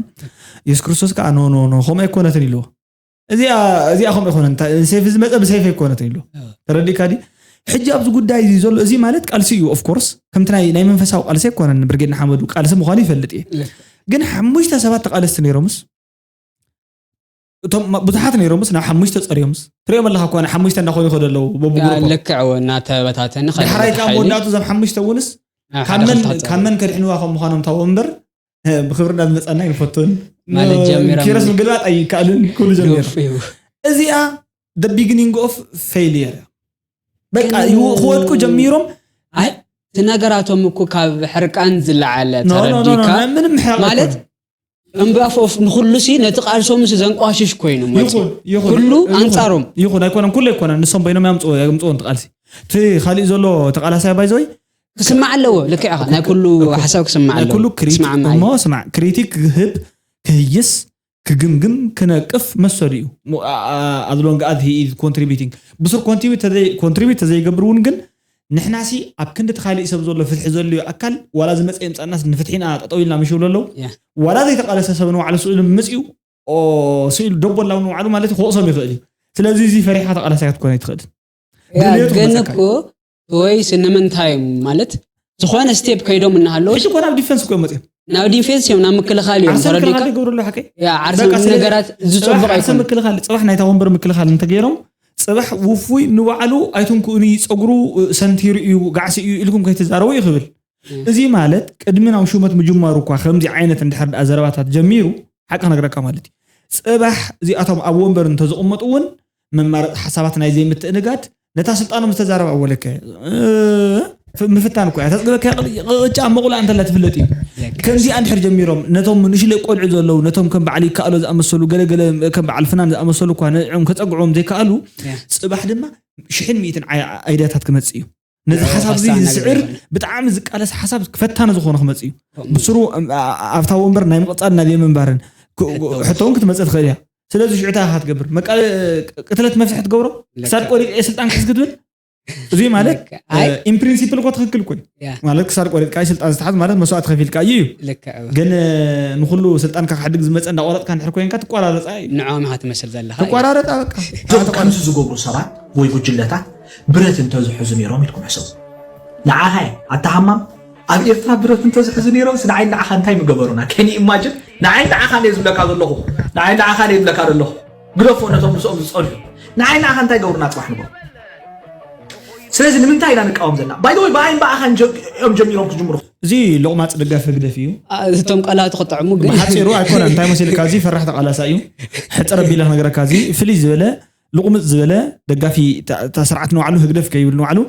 የሱስ ክርስቶስ ከዓ ኖ ኖ ኖ ከምኡ ኣይኮነትን ኢልዎ። እዚኣ እዚኣ ከምኡ ኣይኮነን፣ ሰይፍ ዝመፀ ብሰይፍ ኣይኮነትን ኢልዎ። ተረዲካ ዲ? ሕጂ ኣብዚ ጉዳይ እዚ ዘሎ እዚ ማለት ቃልሲ እዩ። ኦፍኮርስ ከምቲ ናይ ናይ መንፈሳዊ ቃልሲ ኣይኮነን። ብርጌድ ንሓመዱ ቃልሲ ምዃኑ ይፈልጥ እየ። ግን ሓሙሽተ ሰባት ተቃለስቲ ነይሮምስ እቶም ብዙሓት ነይሮምስ ናብ ሓሙሽተ ፀርዮምስ ትሪኦም ኣለካ እኳ ሓሙሽተ እንዳኮኑ ይኸዱ ኣለዉ። በብጉሩፖም ልክዕ እናተበታተኒ ዳሕራይ ከዓ መወዳእቱ እዞም ሓሙሽተ እውንስ ካብ መን ከድሕንዋ ከም ምዃኖም ታዎ እምበር ብክብርና ዝመፀና ይንፈቱን ኪሮስ ምግልባጥ ኣይከኣልን ክብሉ ጀሚሮም። እዚኣ the beginning of failure። በቃ ክወድቁ ጀሚሮም። እቲ ነገራቶም እኮ ካብ ሕርቃን ዝለዓለ ተረዲካ ምንም ማለት እምባፎፍ ንኩሉ ሲ ነቲ ቃልሶም ሲ ዘንቋሽሽ ኮይኑ ኩሉ ኣንጻሮም ይኹን ኣይኮነን፣ ኩሉ ኣይኮነን። ንሶም በይኖም ያምፅዎ ያምፅዎ ቃልሲ እቲ ካሊእ ዘሎ ተቃላሳይ ባይዘወይ ክስማዕ ኣለዎ። ልክዕ ኢኻ። ናይ ኩሉ ሓሳብ ክስማዕ ኣለዎ። ኩሉ ክሪቲክ እሞ ስማዕ፣ ክሪቲክ ክህብ ክህይስ ክግምግም ክነቅፍ መሰሉ እዩ። As long as he is contributing ብሱር ኮንትሪቢዩት ተዘይገብር እውን ግን ንሕናሲ ኣብ ክንዲ እቲ ካሊእ ሰብ ዘሎ ፍትሒ ዘልዩ ኣካል ዋላ ዝመፀ ይምፃናስ ንፍትሒና ጠጠው ኢልና ምሽ ይብሉ ኣለዉ። ዋላ ዘይተቃለሰ ሰብ ንባዕሉ ስእሉ ምፅኡ ስኢሉ ደቦ ላው ንባዕሉ ማለት ክወቅሶም ይኽእል እዩ። ስለዚ እዚ ፈሪሕካ ተቃላሳይ ክትኮን ኣይትኽእልን። ግን እኮ ወይስ ንምንታይ ማለት ዝኾነ ስቴፕ ከይዶም እናሃለዉ ሕጂ እኮ ናብ ዲፌንስ እኮ እዮም መፅኦም። ናብ ዲፌንስ እዮም ናብ ምክልኻል እዮም ዓርሰ ተረዲእካ ምክልኻል ይገብሩ ኣለዉ ሓቀይ። ያ ዓርሰ በቃ ስለ ነገራት ዝፀብቕ ጽባሕ ዓርሰ ኣይኮነን። ምክልኻል ጽባሕ ናይታ ወንበር ምክልኻል እንተገይሮም ጽባሕ ውፉይ ንባዕሉ ኣይትንክኡኒ ጸጉሩ ሰንቲሩ እዩ ጋዕሲ እዩ ኢልኩም ከይትዛረቡ እዩ ክብል። እዚ ማለት ቅድሚ ናብ ሹመት ምጅማሩ እኳ ከምዚ ዓይነት እንድሕር ደኣ ዘረባታት ጀሚሩ ሓቂ ክነግረካ ማለት እዩ። ጽባሕ እዚኣቶም ኣብ ወንበር እንተዝቕመጡ እውን መማረፂ ሓሳባት ናይ ዘይምትእንጋድ ነታ ስልጣኖም ዝተዛረባ ወለከ ምፍታን እኮ እያ ተፅግበካ። ቅጫ መቁላ እንተላ ትፍለጥ እዩ። ከምዚኣ እንድሕር ጀሚሮም ነቶም ንሽለ ቆልዑ ዘለዉ ነቶም ከም በዓል ይከኣሎ ዝኣመሰሉ ገለገለ ከም በዓል ፍናን ዝኣመሰሉ እኳ ንዕም ከፀግዖም ዘይከኣሉ ፅባሕ ድማ ሽሕን ሚእትን ኣይድያታት ክመፅእ እዩ። ነዚ ሓሳብ እዚ ዝስዕር ብጣዕሚ ዝቃለስ ሓሳብ ክፈታነ ዝኾነ ክመፅእ እዩ። ብስሩ ኣብታ ወንበር ናይ ምቕፃል ናብ የምንባርን ሕቶ እውን ክትመፅእ ትኽእል እያ። ስለዚ ሽዑ እንታይ ኢኻ ትገብር? መቃለ ቅትለት መፍትሒ ትገብሮ? ክሳድ ቆሪፀ እየ ስልጣን ክሕዝ ክትብል? እዚ ማለት ኢንፕሪንሲፕል እኮ ትኽክል እኮ እዩ። ማለት ክሳድ ቆሪፅካ እዩ ስልጣን ዝተሓዝ ማለት መስዋእቲ ከፊልካ እዩ እዩ። ግን ንኩሉ ስልጣንካ ክሕድግ ዝመፀ እንዳቆረፅካ እንድሕር ኮይንካ ትቆራረፃ እዩ። ንዕኦም ኢኻ ትመስል ዘለኻ። ትቆራረፃ በቃ። እዞም ከምዚ ዝገብሩ ሰባት ወይ ጉጅለታት ብረት እንተዝሕዙ ነይሮም ኢልኩም ሕሰቡ። ንዓኻ ኣታ ሃማም ኣብ ኤርትራ ብረት እንተዝሕዙ ነይሮምስ ንዓይ ንዓኻ እንታይ ምገበሩና? ከኒ ኢማጅን ንዓይ ንዓኻ እየ ዝብለካ ዘለኹ። ንዓይ ንዓኻ እየ ዝብለካ ዘለኹ። ግደፎ ነቶም ምስኦም ዝጸንሑ። ንዓይ ንዓኻ እንታይ ገብሩና ጽባሕ ንግሆ? ስለዚ ንምንታይ ኢና ንቃወም ዘለና? ባይ ዘ ወይ ብኣይን ብኣኻን እዮም ጀሚሮም ክጅምሩ። እዚ ሎቕማጽ ደጋፊ ህግደፍ እዩ። እቶም ቃላት ክጥዕሙ ግን ብሓጺሩ ኣይኮነን። እንታይ መሲልካ? እዚ ፈራሕ ተቓላሳይ እዩ። ሕጽር ኣቢለ ክነግረካ፣ እዚ ፍልይ ዝበለ ልቑምጽ ዝበለ ደጋፊ እታ ስርዓት ንባዕሉ ህግደፍ ከይብል ንባዕሉ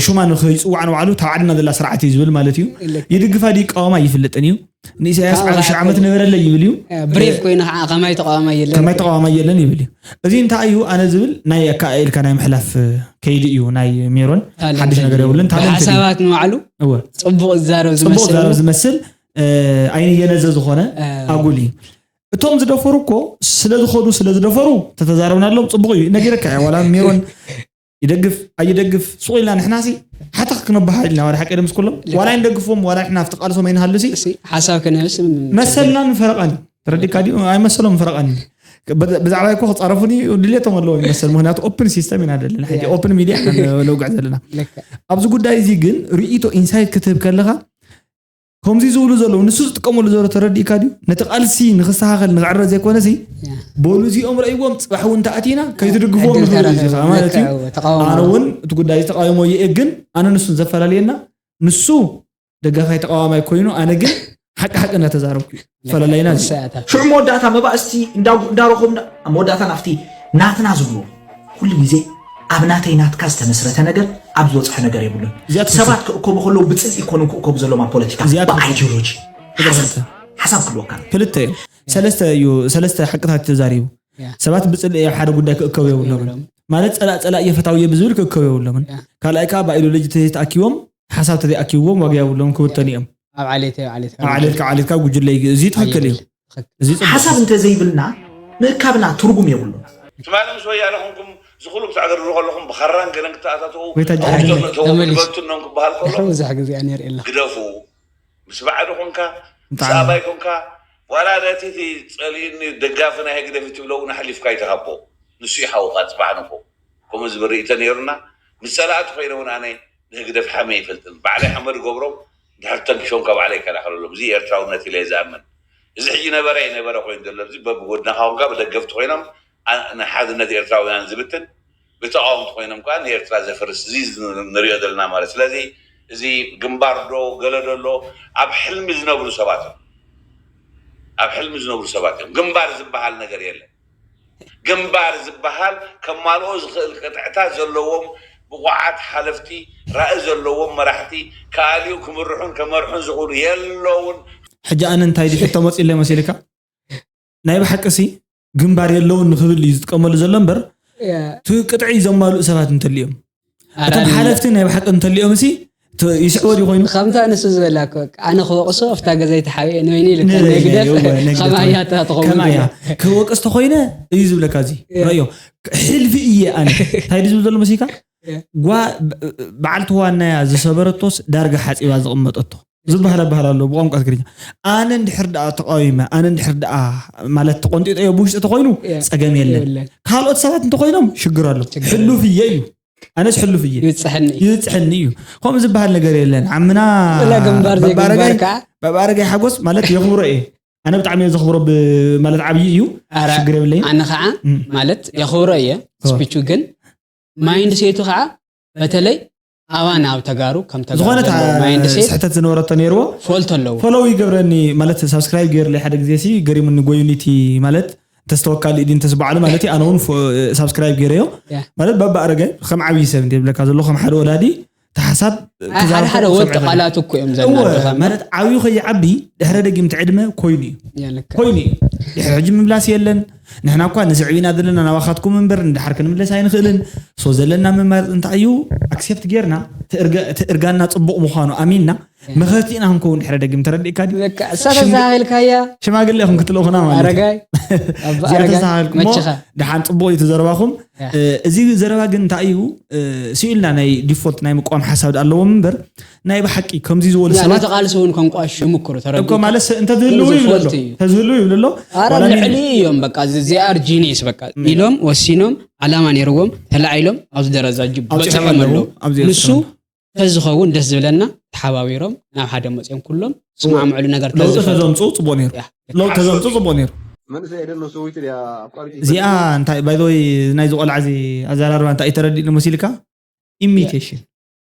ሹማ ንኸይፅዋዕ ንባዕሉ ታብ ዓድና ዘላ ስርዓት እዩ ዝብል ማለት እዩ። ይድግፋ ድዩ ይቃወማ ይፍለጥን እዩ። ንኢሳያስ ዓብ ሺ ዓመት ነበረለ ይብል እዩ። ብሬፍ ኮይና ከዓ ከማይ ተቃዋማይ የለን ከማይ ተቃዋማይ የለን ይብል እዩ። እዚ እንታይ እዩ ኣነ ዝብል ናይ ኣካኣኢልካ ናይ ምሕላፍ ከይዲ እዩ ናይ ሜሮን ሓድሽ ነገር የብሉን። ታለንት እዩ። ሓሳባት ንባዕሉ እወ ፅቡቅ ዝዛረብ ፅቡቅ ዝመስል ዝዛረብ ዝመስል ኣይንየነዘ ዝኾነ ኣጉል እዩ። እቶም ዝደፈሩ እኮ ስለዝኸዱ ስለዝደፈሩ ተተዛረብናሎም ፅቡቅ እዩ። ነጊረካ እያ ዋላ ሜሮን ይደግፍ ኣይደግፍ ሱቕ ኢልና ንሕናሲ ሓተኽ ክነበሃል ኢና ዋላ ሓቂ ደምስ ኩሎም ዋላ ይንደግፎም ዋላ ንሕና ኣብቲ ቃልሶም ኣይንሃሉሲ ሓሳብ ከነህብስ መሰልና ንፈረቓን ተረዲካ ድዩ ኣይመሰሎም ፈረቓን ብዛዕባ እኮ ክፃረፉኒ ድሌቶም ኣለዎም ይመሰል ምክንያቱ ኦፕን ሲስተም ኢና ዘለና ሕጂ ኦፕን ሚድያ ነውግዕ ዘለና ኣብዚ ጉዳይ እዚ ግን ርእቶ ኢንሳይት ክትህብ ከለካ ከምዚ ዝብሉ ዘለዉ ንሱ ዝጥቀመሉ ዘሎ ተረዲእካ ድዩ ነቲ ቃልሲ ንክስተካከል ንክዕረ ዘይኮነሲ በሉ እዚኦም ረእይዎም ፅባሕ እውን ተኣቲና ከይትድግፍዎም ንክእል እዩ ማለት እዩ ኣነ እውን እቲ ጉዳይ ተቃዊሞ ይእ ግን ኣነ ንሱን ዘፈላለየና ንሱ ደጋፋይ ተቃዋማይ ኮይኑ ኣነ ግን ሓቂ ሓቂ እናተዛረብኩ እዩ ዝፈላለየና ሽዑ መወዳእታ መባእስቲ እንዳረኸብና መወዳእታ ናብቲ ናትና ዝብሉ ኩሉ ግዜ ኣብ ናተይ ናትካ ዝተመስረተ ነገር ኣብ ዝበፅሐ ነገር የብሉን። ሰባት ክእከቡ ከለዉ ብፅልኢ ይኮኑን ክእከቡ ዘለዎም ኣብ ፖለቲካ ብኣይዲዮሎጂ ሓሳብ ክህልወካ ክልተ እዩ። ሰለስተ እዩ ሰለስተ ሓቅታት ተዛሪቡ። ሰባት ብፅልኢ ኣብ ሓደ ጉዳይ ክእከቡ የብሎምን ማለት ፀላእ ፀላእ እየ ፈታዊ እየ ብዝብል ክእከቡ የብሎምን። ካልኣይ ከዓ ብኣይዲዮሎጂ ተዘይተኣኪቦም ሓሳብ ተዘይኣኪብዎም ዋጋ የብሎም ክብተኑ እዮም። ኣብ ዓሌት ኣብ ዓሌት ኣብ ዓሌትካ ዓሌትካ ጉጅለ እዩ። እዚ ትኽክል እዩ። እዚ ጽቡቅ። ሓሳብ እንተዘይብልና ምእካብና ትርጉም የብሉን። ትማሊ ምስ ወያነ ኮንኩም ዝኩሉ ክትዕግርሩ ከለኹም ብኸራን ገለን ክተኣታተው ወይ ታጅ ዓዲ ተመልሱ ተመልሱ። ንበልቱ እኖም ክበሃል ከሎ ድሕሪ ብዙሕ ግዜ ነር የላ ግደፉ። ምስ ባዕዲ ኮንካ ምስ ብጣዕሚ። ኣባይ ኮንካ ዋላ ነቲ እቲ ጸሊእኒ ደጋፊ ናይ ህግደፍ ትብሎ እውን ኣሕሊፍካ ይትሃቦ። ንሱ ይሓውካ ጽባሕ ንኮ ከምኡ ዝብል ርእይቶ ነይሩና። ምስ ጸላእቲ ኮይነ እውን ኣነ ንህግደፍ ሓመ ይፈልጥን ባዕለይ ሓመድ ገብሮም ድሕር ተንኪሾም ካብ ባዕለይ ይከላኸለሎም። እዚ ኤርትራውነት ኢለ ዝኣምን። እዚ ሕጂ ነበረ ኣይነበረ ኮይኑ ዘሎ እዚ በብጎድናኻ ኮንካ ብደገፍቲ ኮይኖም ኣ- ንሓድነት ኤርትራውያን ዝብትን ብተቃወምቲ ኮይኖም ከዓ ንኤርትራ ዘፍርስ እዚ ንሪኦ ዘለና ማለት ስለዚ እዚ ግንባር ዶ ገለ ዶ ኣሎ ኣብ ሕልሚ ዝነብሩ ሰባት እዮም። ኣብ ሕልሚ ዝነብሩ ሰባት እዮም። ግንባር ዝበሃል ነገር የለን። ግንባር ዝበሃል ከማልኦ ዝኽእል ቅጥዕታት ዘለዎም ብቑዓት ሓለፍቲ ራኢ ዘለዎም መራሕቲ ከኣልዩ ክምርሑን ከመርሑን ዝኽእሉ የለውን። ሕጂ ኣነ እንታይ ድዩ ሕቶ መፂለ መሲልካ ናይ ብሓቂ ሲ ግንባር የለውን ንክብል እዩ ዝጥቀመሉ ዘሎ እምበር እቲ ቅጥዒ ዘማልኡ ሰባት እንተልዮም እቶም ሓለፍቲ ናይ ብሓቂ እንተልዮም ሲ ይስዕቦ ድዩ ኮይኑ ከምታ ንሱ ዝበላ እኮ በቃ፣ ኣነ ክወቅሶ ኣብታ ገዛይ ተሓቢኤ ንበይነ ኢሉ ንበይነ፣ ነግደፍ እወ፣ ነግደፍ። ከማያ እታ ትኸውን ከማያ ክወቅስ ተኮይነ እዩ ዝብለካ እዚ ረዮ ሕልፊ እየ ኣነ እንታይ ድዩ ዝብል ዘሎ መሲካ ጓ በዓልቲ ዋናያ ዝሰበረቶስ ዳርጋ ሓፂባ ዝቕመጠቶ ዝበሃል ኣባሃል ኣሎ ብቋንቋ ትግርኛ ኣነ እንድሕር ደኣ ተቃዊመ ኣነ እንድሕር ደኣ ማለት ተቆንጢጠዮ ብውሽጢ ተኮይኑ Yeah. ፀገም የለን የለን። ካልኦት ሰባት እንተኮይኖም ሽግር ኣሎ ሕሉፍ እየ እዩ ኣነስ ሕሉፍ እየ ይብፅሐኒ እዩ። ይብፅሐኒ እዩ ከምኡ ዝበሃል ነገር የለን ዓምና ስለ ግንባር በባረጋይ ዘይግንባርካ በባረጋይ ሓጎስ ማለት የኽብሮ እየ ኣነ ብጣዕሚ እየ ዘኽብሮ ብ- ማለት ዓብዪ እዩ ኣረ ሽግር የብለይን ኣነ ከዓ ማለት የኽብሮ እየ ስፒቹ ግን ማይንድ ሴቱ ከዓ በተለይ ኣባና ኣብ ተጋሩ ከም ተጋሩ ዝኾነ ዘለዎ ማይንድ ሴት ስሕተት ዝነበረቶ ነይርዎ ፎልት ኣለዎ ፎሎው ይገብረኒ ማለት ሳብስክራይብ ገይርለይ ሓደ ግዜ ሲ ገሪሙኒ ጎዩኒቲ ማለት ተስተወካሊ ኢዲ እንተስበዓሉ ማለት እዩ ኣነ እውን ሳብስክራይብ ገይረዮ ያ። ማለት በባ ኣረገ ከም ዓብዪ ሰብ እንደ ዝብለካ ዘሎ ከም ሓደ ወላዲ ተሓሳብ ኣይ ሓደ ሓደ ወጥ ቃላት እኮ እዮም ዘናድኻ ማለት ዓብዩ ከይዓቢ ድሕረ ደጊምቲ ዕድመ ኮይኑ እዩ የለካ ኮይኑ እዩ ድሕሪ ሕጂ ምምላስ የለን ንሕና እኳ ንስዕብ ኢና ዘለና ናባኻትኩም እምበር ንድሓር ክንምለስ ኣይንኽእልን ሶ ዘለና መማረፂ እንታይ እዩ ኣክሴፕት ጌርና እቲ እርጋ- እቲ እርጋና ፅቡቕ ምዃኑ ኣሚንና መኸርቲ ኢና ክንከውን ድሕረ ደጊም ተረዲእካ ድዩ በቃ እሳ ተዛሃልካያ ሽማግሌ ኢኹም ክትልእኹና ማለት እዩ ኣረጋይ ኣባ እዚኣ ኣረጋይ ተዛሃልኩሞ መችኻ ድሓን ፅቡቕ እዩ እቲ ዘረባኹም ያ። እ፣ እዚ ዘረባ ግን እንታይ እዩ እ፣ ስኢልና ናይ ዲፎልት ናይ ምቋም ሓሳብ ኣለዎም እምበር ናይ ብሓቂ ከምዚ ዝበሉ ያ፣ ሰባት ነቲ ቃልሲ እውን ከንቋሽሹ ይምክሩ ተረዲኡ እኮ ማለት ስ- እንተዝህልው እዚ ይብሉ ኣሎ ፎልት እዩ። ተዝህልው ይብሉ ኣሎ ኣረ ዋላ ኣብ ሚን- ልዕሊ እዮም በቃ they are genius በቃ ኢሎም ወሲኖም ዓላማ ነይርዎም ተላዒሎም ኣብዚ ደረጃ እጅ ኣብፂሖም በፂሖም ኣለዉ ኣለዉ ኣብዚ ንሱ ኣብፂሖም ተዝኸውን ደስ ዝብለና ተሓባቢሮም ናብ ሓደ መፅኦም ኩሎም ስማዕምዕሉ ነገር ለውጢ ተዝፈ ተዘምፅኡ ፅቡቅ ነይሩ ያ። ለውጢ ተዘምፅኡ ፅቡቅ ነይሩ መንእሰይ የደሎ ሰዊት ድያ ኣቋሪጥ እዚኣ እንታይ ባይዘወይ ናይዚ ቆልዓ እዚ ኣዘራርባ እንታይ እዩ ተረዲእኒ መሲልካ ኢሚቴሽን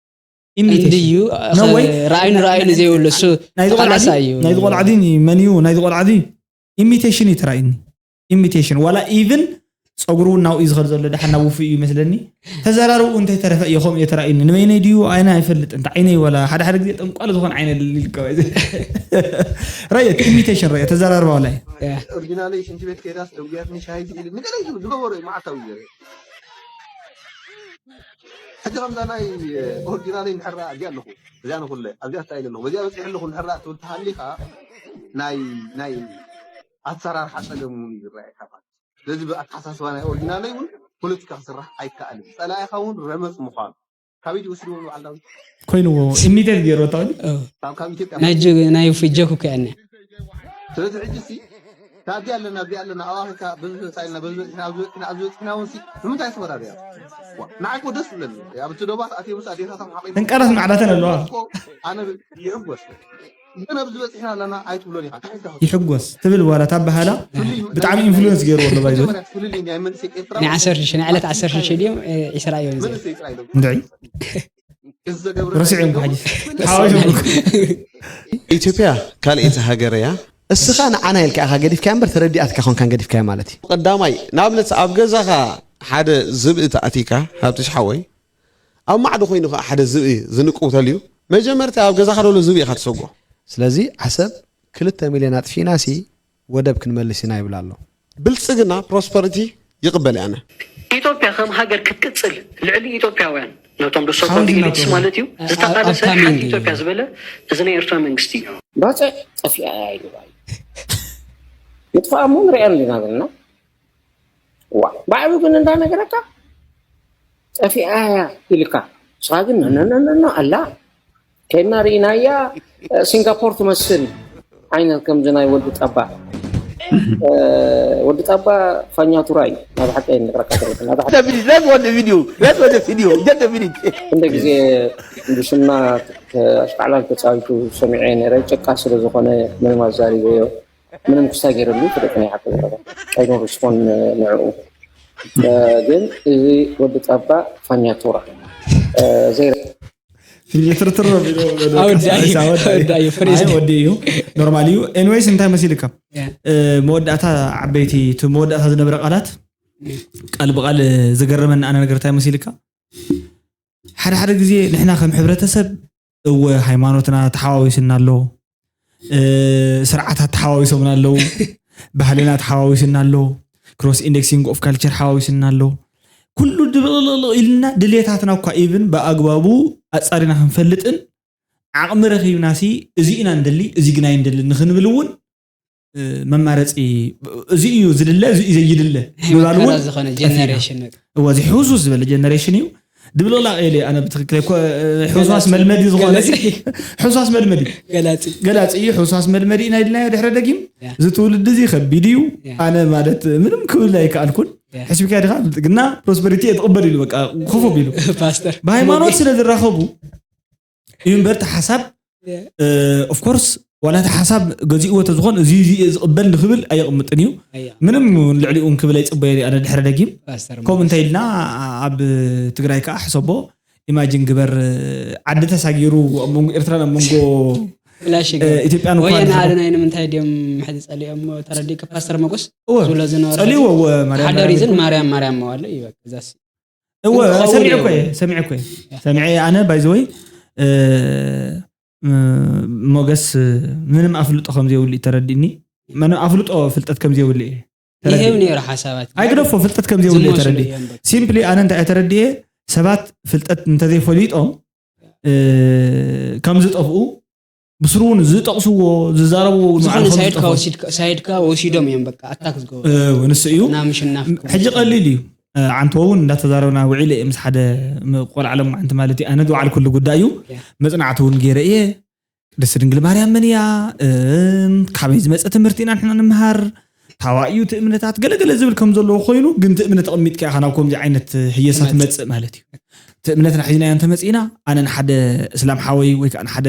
ኢሚቴሽን እንድዩ No way. ረኣይኑ ረኣይኑ ዘይብሉ እሱ ናይዚ ቆልዓ ተቃላሳ እዩ ናይዚ ቆልዓ መን እዩ ናይዚ ቆልዓ ኢሚቴሽን እዩ ተራእዩኒ ኢሚቴሽን ዋላ ኢቭን ፀጉሩ እውን ናብኡ እዩ ዝኸድ ዘሎ ደሓን ናብ ውፉ እዩ ይመስለኒ ተዘራርብኡ እንተይተረፈ እየ ከምኡ እየ ተራእዩኒ ንበይነይ ድዩ ኣይነ ኣይፈልጥን እንታይ ዓይነይ ዋላ ሓደ ሓደ ግዜ ጠንቋል ዝኾን ዓይነ ልልልከ ረየት ኢሚቴሽን ረየ ተዘራርባ ዋላ እዩ ያ። ኦሪጂናለይ ሽንቲ ቤት ከይዳስ ደውያትኒ ሻሂ ኢሉ ንገለ ዝገበሮ እዩ መዓልታዊ ገይረ ሕጂ ከምዛ ናይ ኦሪጂናለይ እንድሕር ርኣ እዚኣ ኣለኹ እዚኣ ንኩለ ኣብዚኣ ስታይል ኣለኹ በዚኣ በፂሕ ኣለኹ እንድሕር ርኣ ትብል ተሃሊኻ ናይ ናይ ኣሰራርሓ ፀገም እውን እዩ ዝረኣየካ ማለት እዩ። ስለዚ ብኣተሓሳስባ ናይ ኦሪጂናለይ እውን ፖለቲካ ክስራሕ ኣይከኣልን ፀላኢኻ እውን ረመፅ ምዃኑ ካበይ ወሲድዎ በዓል ዳዊት ኮይንዎ ኢሚቴት ገይርዎ ታውኒ ኦ፣ ካብ ካብ ኢትዮጵያ ናይ ጅ- ናይ ፊጀኩ ከኣኒ ስለዚ ሕጂ ሲ ካብዚ ኣለና ኣብዚ ኣለና ኣዋኺካ በዚ መፃ ኢልና በዚ በፂሕና ኣብዚ በፂሕና ኣብዚ በፂሕና እውን ሲ ንምንታይ ተወዳድያ ንዓይ እኮ ደስ ዝብለኒ ኣብ እቲ ደባት ኣትየ ምስ ኣዴታቶም ሓቒ ተንቀረስ ማዕዳተን ኣለዋ ኣነ ይሕጎስ ግን ኣብዚ በፂሕና ኣለና ኣይትብሎን ኢኻ እንታይ ኢልካ ይሕጎስ ትብል ዋላ ታበሃላ ብጣዕሚ ኢንፍሉዌንስ ገይርዎ ኣሎ ባይዘ መጀመርያ ፍልልይ ናይ መንእሰይ ኤርትራ ናይ ዓሰርተ ሽዱሽተ ናይ ዕለት ዓሰርተ ሽዱሽተ ድዮም ዒስራ እዮም እዚኦም መንእሰይ ጥራይ ዶ እንድዒ እዚ ዘገብረ ረሲዑ እንታይ እንኳ ይገብሩ? ሓዋሽ ኢትዮጵያ ካልኣይቲ ሃገር እያ። እስኻ ንዓና ኢልካ ኢኻ ገዲፍካያ እምበር ተረዲኣትካ ኮንካን ገዲፍካያ ማለት እዩ። ቀዳማይ ንኣብነት ኣብ ገዛኻ ሓደ ዝብኢ ተኣቲካ ሃብትሽ ሓወይ ኣብ ማዕዶ ኮይኑ ከዓ ሓደ ዝብኢ ዝንቅው ተልዩ መጀመርታ ኣብ ገዛኻ ዘሎ ዝብኢ ኢኻ ትሰጎ። ስለዚ ዓሰብ ክልተ ሚልዮን ኣጥፊእና ሲ ወደብ ክንመልስ ኢና ይብል ኣሎ። ብልፅግና ፕሮስፐሪቲ ይቕበል ኣነ። ኢትዮጵያ ከም ሃገር ክትቅፅል ልዕሊ ኢትዮጵያውያን ነቶም ደሰኮ ኤሊትስ ማለት እዩ ዝተቃለሰ ሓንቲ ኢትዮጵያ ዝበለ እዚ ናይ ኤርትራ መንግስቲ እዩ። ባፅዕ ጠፊኣ እያ ኢሉ ይጥፋኣ እሞ ንሪኣ ኣለና ዘለና። ዋ ባዕሉ ግን እንዳነገረካ ጠፊኣ እያ ኢልካ ንስኻ ግን ነነነነኖ ኣላ ከይድና ርኢናያ። ሲንጋፖር ትመስል ዓይነት ከምዚ ናይ ወዲ ጠባ ወዲ ጠባ ፋኛቱራ እዩ። ናብ ሓቂ ንግረካ That's what the video. That's what the video. Get the video. እንደ ግዜ ብሽምና ኣሽቃዕላል ተፃዊቱ ሰሚዐ ነረ ጭቃ ስለዝኾነ ምንም ኣዛሪበዮ ምንም ክስታይ ገይረሉ ፍለጥ ናይ ሓቂ ዘረባ ኣይዶን ሪስፖን ንዕኡ ግን እዚ ወዲ ጠባ ፋኛቱራ ዘይረ ፍልጥርጥር ወዲ እዩ ፍሬዝ ወዲ እዩ ኖርማል እዩ ኤኒዌይስ እንታይ መሲልካ መወዳእታ ዓበይቲ እቲ መወዳእታ ዝነበረ ቃላት ቃል ብቃል ዝገረመኒ ኣነ ነገር እንታይ መሲልካ ሓደ ሓደ ግዜ ንሕና ከም ሕብረተሰብ እወ ሃይማኖትና ተሓዋዊስና ኣሎ ስርዓታት ተሓዋዊሶምና ኣለዉ ባህልና ተሓዋዊስና ኣሎ cross indexing of culture ሓዋዊስና ኣሎ ኩሉ ድብልቕልቕ ኢልና ድሌታትና እኳ ኢብን ብኣግባቡ ኣፃሪና ክንፈልጥን ዓቕሚ ረኺብና ሲ እዚ ኢና ንደሊ እዚ ግና ይንደሊ ንክንብል እውን መማረፂ እዚ እዩ ዝድለ እዚ እዩ ዘይድለ ምባል እውን ዝኾነ ጀነሬሽን እወ እዚ ሕውሱስ ዝበለ ጀነሬሽን እዩ ድብልቕላቕ የለ ኣነ ብትክክል ሕውሳስ መልመዲ ዝኾነ ሕውሳስ መልመዲ ገላፂ እዩ ሕውሳስ መልመዲ ኢና ኢልናዮ ድሕረ ደጊም እዚ ትውልዲ እዚ ከቢድ እዩ ኣነ ማለት ምንም ክብል ኣይከኣልኩን ሕስቢካ ዲኻ ግና ፕሮስፐሪቲ እየ ትቕበል ኢሉ በቃ ክፉብ ኢሉ ብሃይማኖት ስለ ዝራኸቡ እዩ እምበር እቲ ሓሳብ ኦፍኮርስ ዋላ እቲ ሓሳብ ገዚእዎ ተዝኾን እዚ እዚ እየ ዝቕበል ንክብል ኣየቕምጥን እዩ ምንም ልዕሊኡ ክብል ኣይፅበዮ ኣነ ድሕረ ደጊም ከምኡ እንታይ ኢልና ኣብ ትግራይ ከዓ ሕሰቦ ኢማጂን ግበር ዓዲ ተሳጊሩ ኣብ መንጎ ኤርትራን ኣብ መንጎ ኢትዮጵያን እኳ ወየና ኣደናይ ንምንታይ ድዮም ሕዚ ፀሊኦም ተረዲእካ ፓስተር መጎስ ዝብሎ ዝነበረ ጸሊዎ እወ ማርያም ሓደ ማርያም ሪዝን ኢልኩም። ማርያም ማርያም መዋለ እዩ በቃ እዛስ እወ ክኸውን ሰሚዐ እየ። እኮ እየ ሰሚዐ እኮ እየ ሰሚዐ ኣነ ባይዘወይ ሞገስ ምንም ኣፍልጦ ከም ዘይብሉ እዩ ተረዲእኒ ምንም ኣፍልጦ ፍልጠት ከም ዘይብሉ እየ ይህብ ተረዲእኒ። ነይሩ ሓሳባት ኣይግደፎ ፍልጠት ከም ዘይብሉ እየ ዝመስሉ ተረዲእ እዮም በቃ። ሲምፕሊ ኣነ እንታይ እየ ተረዲኤ ሰባት ፍልጠት እንተዘይፈሊጦም እ፣ ከም ዝጠፍኡ ብስሩ እውን ዝጠቕስዎ ዝዛረብዎ እውን ዝኾነ ባዕሉ ከም ሳይድካ ዝጠፍኡ። ወሲድካ- ሳይድካ ወሲዶም እዮም በቃ ኣታክ ዝገበሩ እ፣ ንሱ እዩ እና ምሽናፍ ሕጂ ቀሊል እዩ እ፣ ዓንቶ እውን እንዳተዛረብና ውዒለ እየ ምስ ሓደ ም- ቆልዓ ሎማዓንቲ ማለት እዩ ኣነ ዝወዓልኩሉ ጉዳይ እዩ ያ። መፅናዕቲ እውን ገይረ እየ ቅድስቲ ድንግል ማርያም መን እያ እም፣ ካበይ ዝመፀ ትምህርቲ ኢና ንሕና ንምሃር ታዋይ እዩ እቲ እምነታት ገለገለ ዝብል ከም ዘለዎ ኮይኑ ግን እቲ እምነት ኣቐሚጥካ ኢኻ ናብ ከምዚ ዓይነት ህየሳ ትመፅእ ማለት እዩ እቲ እምነትና ሒዝናዮ እንተመፂእና ኣነ ንሓደ እስላም ሓወይ ወይ ከዓ ንሓደ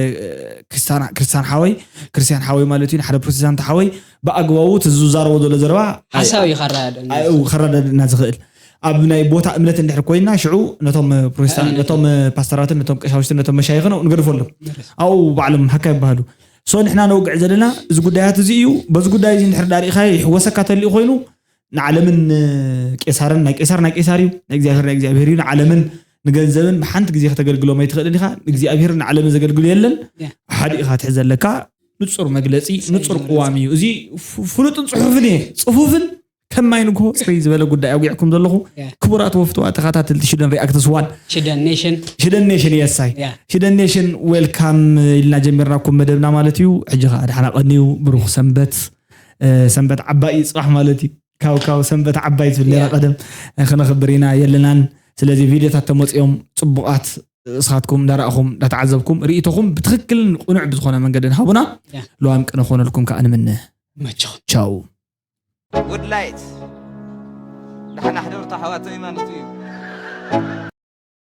ክርስታን ሓወይ ክርስቲያን ሓወይ ማለት እዩ ንሓደ ፕሮቴስታንት ሓወይ ብኣግባቡ እቲ ዝዛረቦ ዘሎ ዘረባ ሓሳብ እዩ ከረዳድእና ዝኽእል ኣብ ናይ ቦታ እምነት እንድሕር ኮይና ሽዑ ነቶም ፕሮቴስታንት ነቶም ፓስተራትን ነቶም ቀሻውሽትን ነቶም መሻይኽን ንገድፈሎም ኣብኡ ባዕሎም ሃካ ይበሃሉ ሶ ንሕና ነውግዕ ዘለና እዚ ጉዳያት እዚ እዩ በዚ ጉዳይ እዚ እንድሕር ዳሪእኻ ይሕወሰካ ተልዩ ኮይኑ ንዓለምን ቄሳርን ናይ ቄሳር ናይ ቄሳር እዩ ናይ እግዚኣብሔር ናይ እግዚኣብሔር እዩ ንዓለምን ንገንዘብን ብሓንቲ ግዜ ከተገልግሎም ኣይትኽእልን ኢኻ እግዚኣብሔር ንዓለምን ዘገልግሉ የለን ሓደ ኢኻ ትሕዘለካ ንፁር መግለፂ ንፁር ቅዋም እዩ እዚ ፍሉጥን ፅሑፍን እየ ፅፉፍን ከማይ ንግሆ ፅርይ ዝበለ ጉዳይ ኣጉዕኩም ዘለኹ ክቡራት ወፍትዋ ተኸታተልቲ ሽደን ሪኣክትስ ዋን ሽደን ኔሽን ሽደን ኔሽን የሳይ ሽደን ኔሽን ዌልካም ኢልና ጀሚርናኩም መደብና ማለት እዩ ሕጂ ከዓ ድሓና ቀንዩ ብሩኽ ሰንበት ሰንበት ዓባይ እዩ ፅባሕ ማለት እዩ ካብ ካብ ሰንበት ዓባይ ትብል ነራ ቀደም ክነኽብር ኢና የለናን ስለዚ ቪድዮታት ተመፅኦም ፅቡቓት እስኻትኩም እንዳረኣኹም እንዳተዓዘብኩም ርእይቶኹም ብትኽክልን ቅኑዕ ብዝኾነ መንገዲ ንሃቡና ልዋም ቅነ ክኾነልኩም ከዓ ንምነ ቻው Good light. Dahana hadar tahawat iman tu.